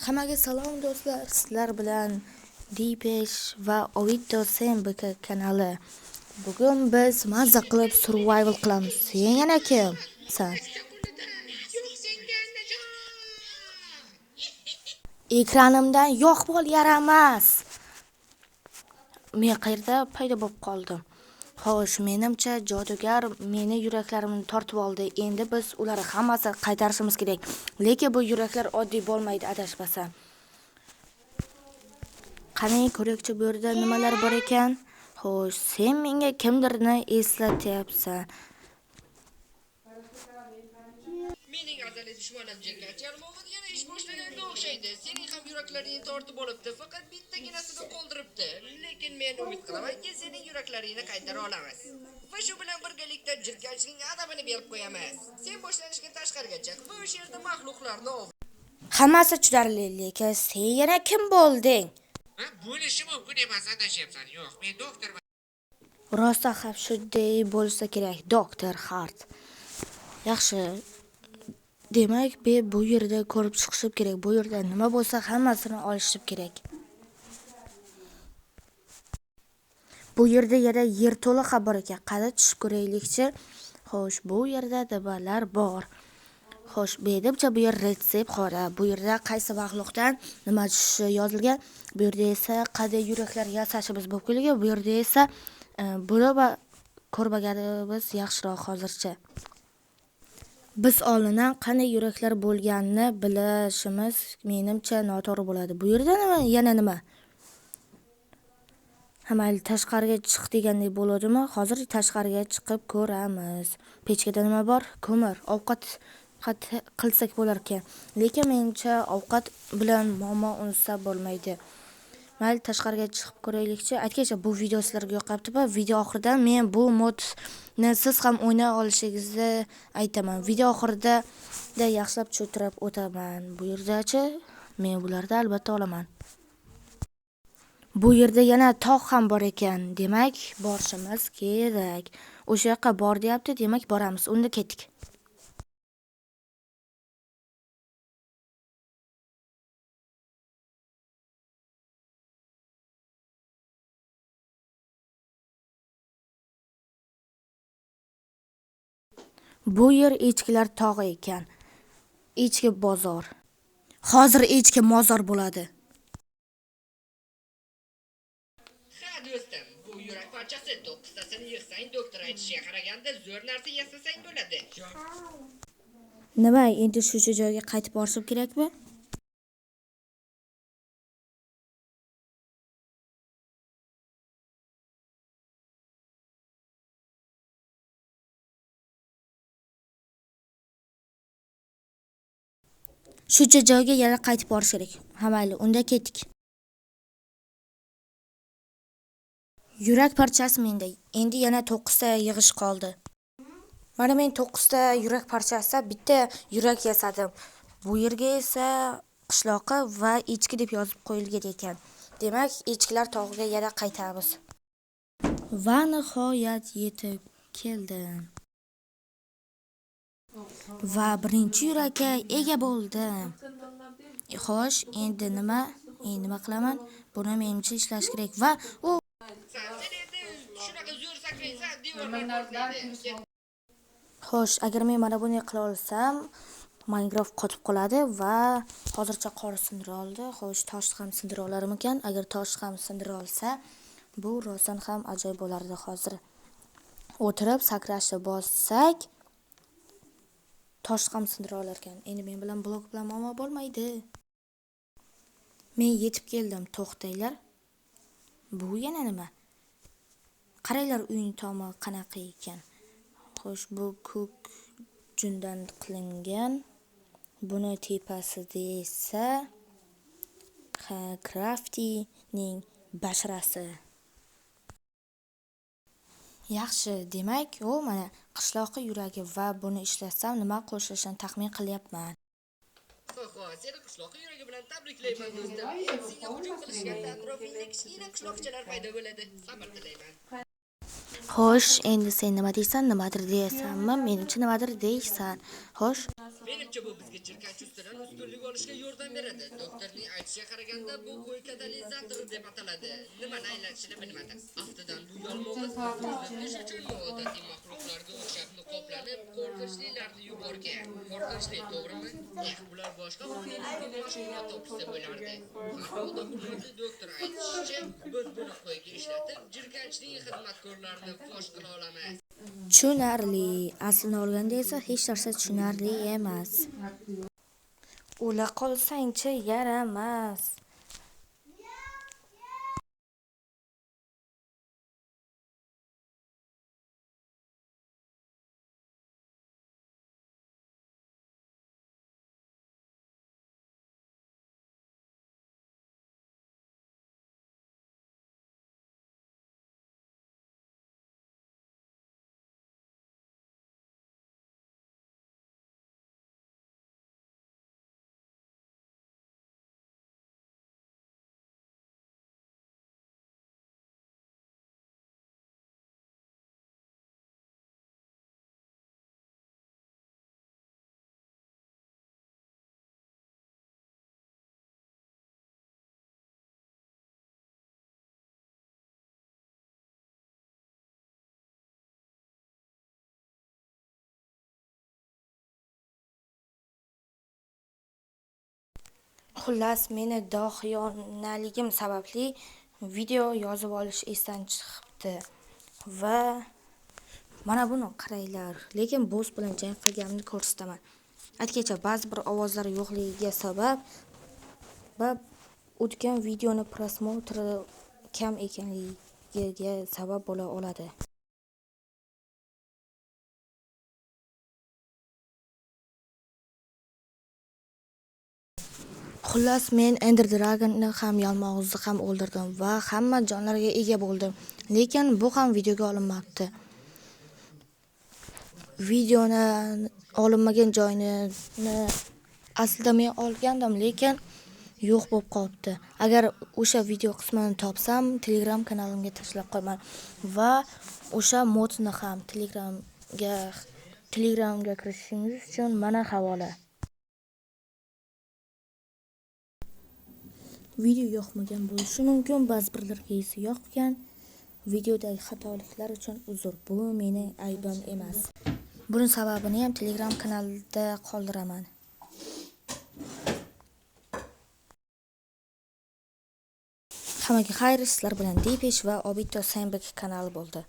Hammaga salom do'stlar, sizlar bilan Dipesh va Ovito SMBK kanali. Bugun biz mazza qilib survival qilamiz. Sen yana kimsan? Ekranimdan yo'q bo'l yaramas. Men qayerda paydo bo'lib qoldim? Xo'sh, menimcha jodugar meni yuraklarimni tortib oldi. Endi biz ularni hammasini qaytarishimiz kerak. Lekin bu yuraklar oddiy bo'lmaydi adashmasam. Qani ko'raylikchi bu yerda nimalar bor ekan? Xo'sh, sen menga kimdirni eslatyapsan. Mening azaliy dushmanim Jirkanch Yarmovin yana ish boshlaganga o'xshaydi. Sening ham yuraklaringni tortib olibdi, faqat bittaginasini qoldiribdi. Lekin men umid qilamanki, sening yuraklaringni qaytara olamiz. Va shu bilan birgalikda Jirkanchning adabini berib qo'yamiz. Sen boshlanishga tashqariga chiq va o'sha yerda maxluqlarni ov. Hammasi tushunarli, lekin sen yana kim bo'lding? Ha, bo'lishi mumkin emas, adashyapsan. Yo'q, men doktorman. Rosa ham shunday bo'lsa kerak, doktor Hart. Yaxshi. Demak, men bu yerda ko'rib chiqishim kerak. Bu yerda nima bo'lsa hammasini olishim kerak. Bu yerda yana yerto'la ham bor ekan. Qani tushib ko'raylikchi. Xo'sh, bu yerda nimalar bor? Xo'sh, menimcha bu yer retseptxona. Bu yerda qaysi maxluqdan nima tushishi yozilgan. Bu yerda esa qanday yuraklar yasashimiz mumkinligi, bu yerda esa buni ko'rmaganimiz yaxshiroq hozircha. Biz oldindan qanday yuraklar bo'lganini bilishimiz menimcha noto'g'ri bo'ladi. Bu yerda nima? Yana nima? Ha, mayli, tashqariga chiq degandek bo'ladimi? Hozir tashqariga chiqib ko'ramiz. Pechkada nima bor? Ko'mir. Ovqat qilsak bo'lar ekan. Lekin menimcha ovqat bilan muammo unsa bo'lmaydi. Mayli, tashqariga chiqib ko'raylikchi. Aytgancha, bu video sizlarga yoqyaptimi? Video oxirida men bu modni siz ham o'ynay olishingizni aytaman. Video oxirida da yaxshilab tushuntirib o'taman. Bu yerdachi men bularni albatta olaman. Bu yerda yana tog' ham bor ekan. Demak, borishimiz kerak. O'sha yoqqa bor deyapti, demak boramiz. Unda ketdik. Bu yer echkilar tog'i ekan. Echki bozor. Hozir echki mozor bo'ladi. Ha do'stim, bu yurak parchasi 9 tasini yig'sang, doktor aytishiga qaraganda zo'r narsa yasasang bo'ladi. Nima, endi shu joyga qaytib borishim kerakmi? Shuncha joyga yana qaytib borish kerak. Ha, mayli, unda ketdik. Yurak parchasi menda. Endi yana 9 ta yig'ish qoldi. Mana men 9 ta yurak parchasi bitta yurak yasadim. Bu yerga esa qishloqi va echki deb yozib qo'yilgan ekan. Demak, echkilar tog'iga yana qaytamiz. Va nihoyat yetib keldim. Va birinchi yurakka ega bo'ldim. Xo'sh, endi nima? Endi nima qilaman? Buni menimcha ishlash kerak va u Xo'sh, agar men mana buni qila olsam, Minecraft qotib qoladi va hozircha qor sindira oldi. Xo'sh, tosh ham sindira olarmikan? Agar tosh ham sindira olsa, bu rostdan ham ajoyib bo'lardi. Hozir o'tirib sakrashni bossak, tosh ham sindira olar ekan. Endi men bilan blok bilan muammo bo'lmaydi. Men yetib keldim. To'xtanglar. Bu yana nima? Qaranglar, uyning tomi qanaqa ekan. Xo'sh, bu ko'k jundan qilingan. Buni tepasida esa ha, Craftyning basharasi. Yaxshi, demak, u mana qishloqi yuragi va buni ishlasam nima qo'shilishini taxmin qilyapman. Ho, seni qishloqi yuragi bilan tabriklayman do'stim. Senga hujum qilishganda atrofingda kichkina qishloqchalar paydo bo'ladi. Sabr tilayman. Xo'sh, endi sen nima deysan? Nimadir deysanmi? Menimcha nimadir deysan. Xo'sh. Menimcha, bu bizga jirkanch ustidan ustunlik olishga yordam beradi. Doktorning aytishiga qaraganda, bu qo'y katalizatori deb ataladi. Nimani aylanishini bilmadim. Aftidan bu yalmog'iz ko'zlatish uchun noodatiy maxluqlarga o'xshab niqoblanib, qo'rqinchlilarni yuborgan. Qo'rqinchli, to'g'rimi? Bular boshqa mashg'ulot topishsa bo'lardi. Har holda hurmatli doktor aytishicha, biz buni qo'yga ishlatib, jirkanchning xizmatkorlarini fosh qila olamiz. Tushunarli. Aslini olganda esa hech narsa tushunarli emas. O'la qolsangchi yaramas. Xullas, meni dohiyonaligim sababli video yozib olish esdan chiqibdi. Va mana buni qaranglar. Lekin boss bilan jang qilganimni ko'rsataman. Aytgancha, ba'zi bir ovozlar yo'qligiga sabab va o'tgan videoni prosmotri kam ekanligiga sabab bo'la oladi. Xullas, men Ender Dragon'ni ham, yalmog'izni ham o'ldirdim va hamma jonlarga ega bo'ldim. Lekin bu ham videoga olinmabdi. Videoni olinmagan joyini aslida men olgandim, lekin yo'q bo'lib qolibdi. Agar o'sha video qismini topsam, Telegram kanalimga tashlab qo'yaman va o'sha modni ham Telegramga kirishingiz uchun mana havola. Video yoqmagan bo'lishi mumkin, ba'zi birlarga esa yoqgan. Videodagi xatoliklar uchun uzr, bu mening aybim emas. Buning sababini ham Telegram kanalida qoldiraman. Hammaga xayr, sizlar bilan Depesh va Obito Sandbag kanali bo'ldi.